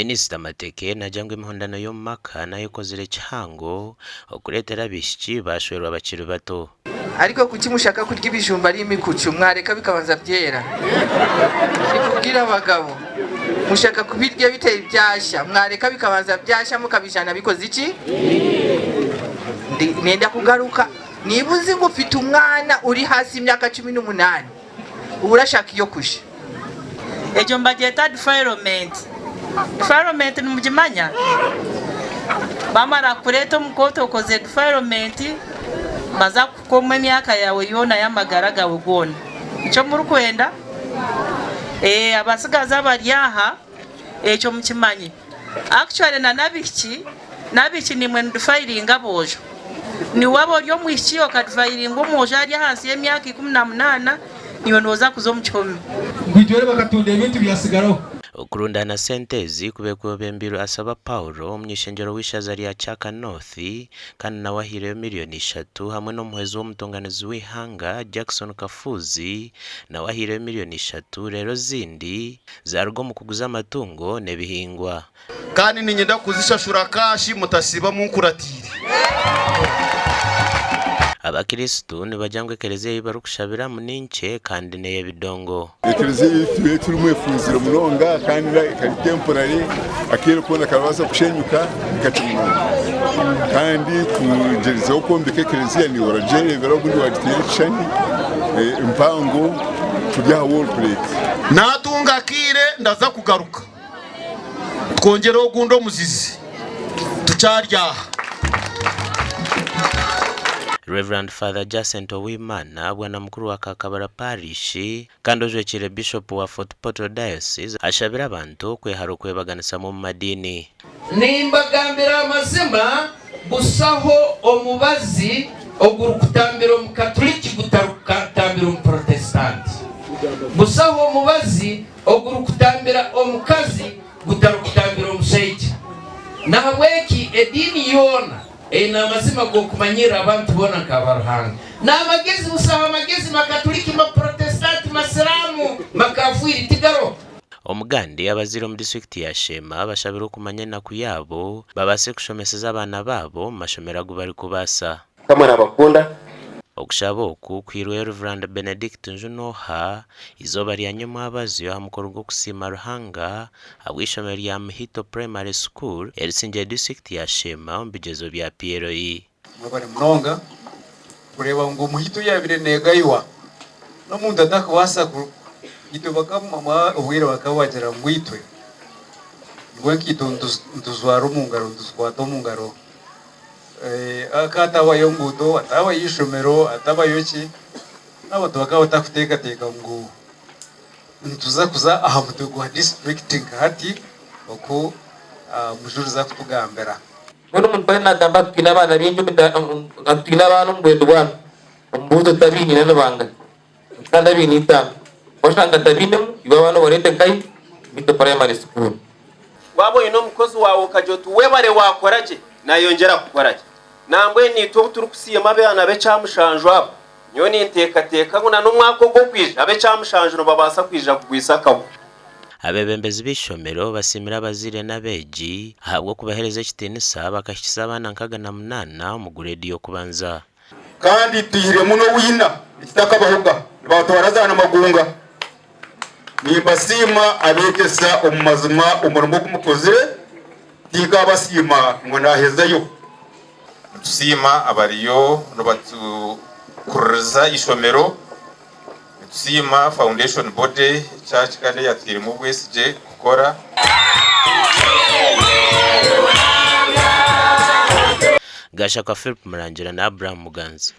Minisita Mateke naagira ngu emihondano y'omu maka nayo ekozire kihango okureetera abaishiki baashwerwa bakiri bato. Ariko kuki mushaka kurya ibijumba ari emikucu mwareka bikabanza byera? Ndikubwira abagabo mushaka kubirya bitari byasha mwareka bikabanza byasha mukabijana bikoze iki? Nenda kugaruka niba uzi ngu ufite umwana uri hasi y'imyaka 18 urashaka iyo kusha. Egyo nibagyeta defilement. Defilement nimugimanya? Bamara kukureeta omu kooti okozire defilement, nibaza kukukoma emyaka yaawe yoona y'amagara gaawe goona. Nikyo murikwenda? Abatsigazi abari aha, ekyo mukimanye. Actually na n'abaishiki, n'abaishiki naimwe nidufayiringa aboojo. Niiwe waaba ori omwishiki okadufayiringa omwojo ari ahansi y'emyaka 18, naiwe nooza kuza omu kihome. Ngu itwere bakatunda ebintu byasigaraho. Okurundaana sente ezi kube kwebembirwe Asaba Paul, omuny'eishengyero w'eishaza rya Kyaka North kandi nawe ahaireyo miriyoni ishatu hamwe n'omuhwezi w'omutonganizi w'eihanga Jackson Kafuuzi nawe ahaireyo miriyoni ishatu reero ezindi Zaaruga omu kuguza amatungo n'ebihingwa. Kandi niinyenda kuzishashura kaashi mutasiiba munkuratiire. Abakristo nibagira ngu ekereziya ei barikushabiramu ni nkye kandi n'ey'ebidongo. Ekereziya yaitu ei turimu efunzire munonga kandi kari temporary, akaire koona karabaasa kushenyuka ni kakye munonga. Kandi tugyerizeho kwombeka ekereziya niiwe oragyereebera obundi waagiteera ekishushani mpango turi aha wall plate. Naatunga akaire ndaza kugaruka twongyere ogundi omuzizi tukyari aha. Rev. Father Jacent Uwimana, Bwanamukuru wa Kakabara Parish kandi ojwekiire Bishop wa Fort Portal Diocese ashabire abantu okwehara okwebaganisamu omu madiini. Nimbagambira amazima, busaho omubazi ogurukutambira Omukatuliki gutarukutambira Omuprotestanti. Busaho omubazi ogurukutambira omukazi gutarukutambira omusaija. Nahabweki ediini yoona eine amazima g'okumanyirra abantu boona nk'aba Ruhanga. N'amagezi busaho amagezi Makatuliki, Maprotestanti, Masiramu, Makafwiri tigaroho. Omugandi abazaire omu disiturikiti ya Sheema bashabirwe okumanya enaku yaabo babaase kushomeseza abaana baabo omu mashomero agu barikubaasa. Mukama nabakunda. Okushaba oku kuhairwe Rev. Benedict Njunoha eizooba rya nyomwabazyo aha mukoro gw'okusiima Ruhanga ahabw'eishomero rya Muhito Primary School erisingire disiturikiti ya Sheema omu bigyezo bya PLE. Mwebare munonga kureeba ngu omuhito yaabaire neegaywa n'omuntu atakubaasa ku itwe bakaba obwire bakaba bagira ngu itwe ngu enkaito nituzijwara omu ngaro nituzikwata omu ngaro aka hatabayo nguuto hatabayo ishomero hatabayo ki n'abantu bakaba batakuteekateeka ngu nituza kuza aha mutwe gwa disiturikiti nka hati oku Mujurizi akutugambira. Mbwenu omuntu ku ariyo naagamba ati twine abaana baingi omu ati twine abaana omu bwendo bwanu, omubuuze oti abu nyina ni bangahi? Oti kandi abaine itaano. Washanga atabainemu, iwe abaana obareete nkahi? Mito Primary School. Waaba oine omukozi waawe okagira oti webare waakora gye, naayongyera kukora gye. Nambwenu itwe obu turikusiima abaana b'ekyamushanju abo, nyowe ninteekateeka ngu n'omwaka ogurikwija ab'ekyamushanju nibabaasa kwija kugwisa akabu. Abeebembezi b'eishomero basiimire abazaire n'abeegi ahabw'okubaheereza ekitiinisa bakahikisa abaana 68 omu gureedi y'okubanza. Kandi twihiremu n'owina ekitakabahoga nibatwara za namagunga. Nimbasiima abeegyesa omu mazima omurimo ogu mukozire, tinkabasiima ngu nahezayo. Nitusiima abariyo nibatukuririza eishomero. Nitusiima Foundation Body Church kandi eyatuhairemu obwesigye kukora. Gashakwa Philip Murangira na Abraham Muganza.